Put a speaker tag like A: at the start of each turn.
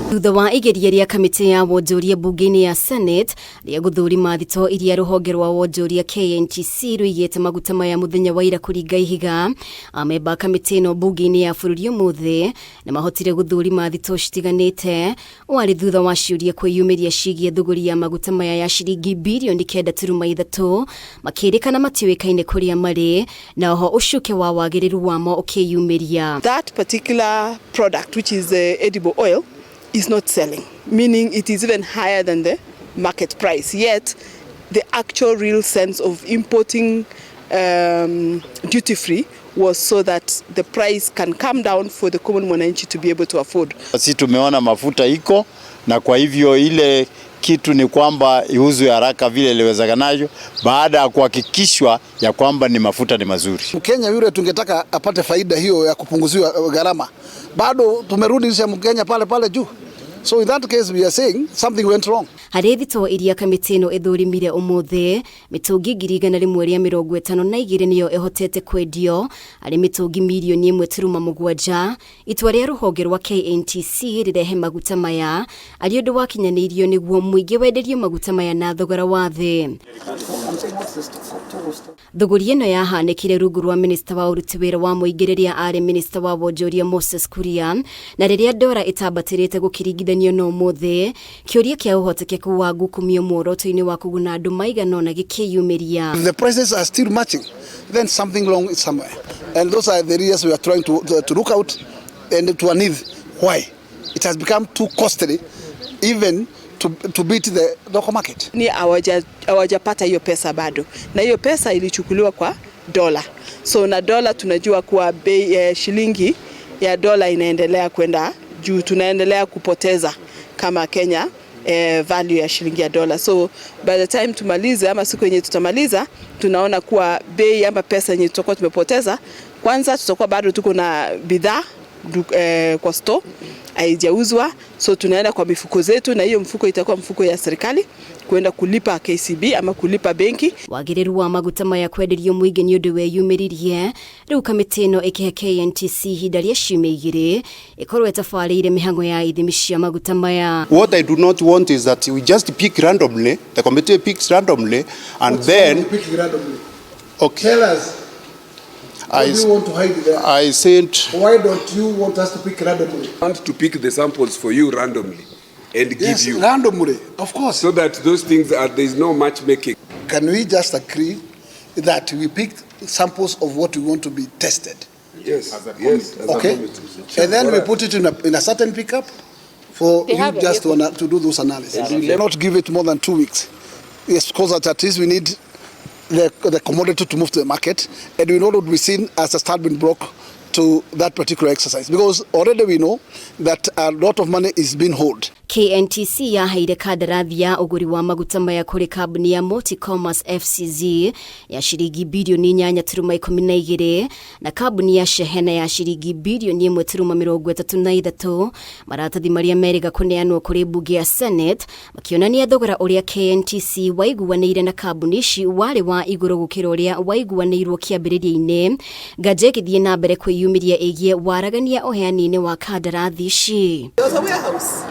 A: Thutha wa igeria rĩa kamĩtĩ ya wonjoria mbunge-inĩ ya Senate rĩa gũthũrima thito iria rũhonge rwa wonjoria KNTC rũigĩte maguta maya mũthenya wa ira kũringa ihiga, amemba a kamĩtĩ ĩno mbunge-inĩ ya bũrũri ũmũthĩ nĩ mahotire gũthũrima thito citiganĩte. Warĩ thutha wa ciũria kwĩyumĩria ciĩgiĩ thũgũri ya maguta maya ya ciringi birioni 9.3, makĩrĩkana matiũĩkaine kũrĩa marĩ, na oho ũcuke wa wagĩrĩru wamo ũkĩyumĩria.
B: That particular product, which is edible oil, is not selling, meaning it is even higher than the market price. Yet, the actual real sense of importing duty free was so that the price can come down for the common mwananchi to be able to afford.
C: Sisi tumeona mafuta iko na kwa hivyo ile kitu ni kwamba iuzwe haraka vile iliwezekanavyo, baada ya kuhakikishwa ya kwamba ni mafuta ni mazuri.
D: Mkenya yule tungetaka apate faida hiyo ya kupunguziwa gharama, bado tumerudisha Mkenya pale pale juu. So in that case we are saying something went wrong.
A: Harĩ thito iria kamĩtĩ ĩno ĩthũrimire ũmũthĩ, mĩtũngi 152,000 nĩyo ĩhotete kwendio harĩ mĩtũngi mirioni 1.7. Itua rĩa rũhonge rwa KNTC rĩrehe maguta maya arĩ ũndũ wakinyanĩirio nĩguo mũingĩ wenderio maguta maya na thogora wa thĩ. Thũgũri ĩno yahanĩkire rungu rwa minista wa ũruti wĩra wa mũingĩ rĩrĩa arĩ minista wa wonjoria Moses Kuria, na rĩrĩa ndora ĩtambatĩrĩte gũkĩringithanio na ũmũthĩ, kĩũria kĩa ũhotekeku wa ngukumio muoroto-inĩ wa kũguna andũ maigana ũna gĩkĩyumĩria.
D: If the prices are still matching, then something wrong is somewhere. And those are the areas we are trying to look out and to unearth why it has become too costly even to beat the local market.
B: Ni hawajapata hiyo pesa bado, na hiyo pesa ilichukuliwa kwa dola. So na dola tunajua kuwa bei shilingi ya dola inaendelea kwenda juu, tunaendelea kupoteza kama Kenya value ya shilingi ya dola. So by the time tumalize ama siku yenye tutamaliza, tunaona kuwa bei ama pesa yenye tutakuwa tumepoteza, kwanza tutakuwa bado tuko na bidhaa kwa store haijauzwa, so tunaenda kwa mifuko zetu, na hiyo mfuko itakuwa mfuko ya serikali kwenda kulipa KCB ama kulipa benki.
A: Wagĩrĩru wa maguta maya kwenderio mũingĩ nĩ ũndũ weyumĩririe. Rĩu kamĩtĩ ĩno ĩkĩhe KNTC ihinda rĩa ciumia 2 ĩkorwo ĩtabarĩire mĩhang'o ya ithimi cia maguta maya.
E: What I do not want is that we just pick randomly, the committee picks randomly, and then,
D: Picking randomly.
E: Okay,
D: Tell us, what do you want to hide there?
E: I said,
D: Why don't you want us to pick randomly?
F: Want to pick the samples for you randomly and give
D: Yes,
F: you
D: randomly, of course.
F: So that those things are, there is no matchmaking.
D: Can we just agree that we pick samples of what we want to be tested?
F: Yes. As a
D: Okay?
F: committee.
D: And then we put it in a certain pickup for
G: They
D: you
G: have a
D: just to do those analysis. Not give it more than 2 weeks. Yes, because at least we need the commodity to move to the market, and we know what be seen as a stumbling block to that particular exercise, because already we know that a lot of money is being held.
A: KNTC yaheire kandarathi ya ũgũri wa maguta maya kũrĩ kambuni ya Multicommerce FCZ ya ciringi birioni 8.12 na kambuni ya Shehena ya ciringi birioni 1.33. Maratathi marĩa merĩga kũneanwo kũrĩ mbunge ya Senate makĩonania thogora ũrĩa KNTC waiguanĩire na kambuni ici warĩ wa igũrũ gũkĩra ũrĩa waiguanĩirwo kĩambĩrĩria-inĩ, nganja ĩgĩthiĩ na mbere kwĩyumĩria ĩgiĩ waragania ũheani-inĩ wa kandarathi ici.
B: There was a warehouse.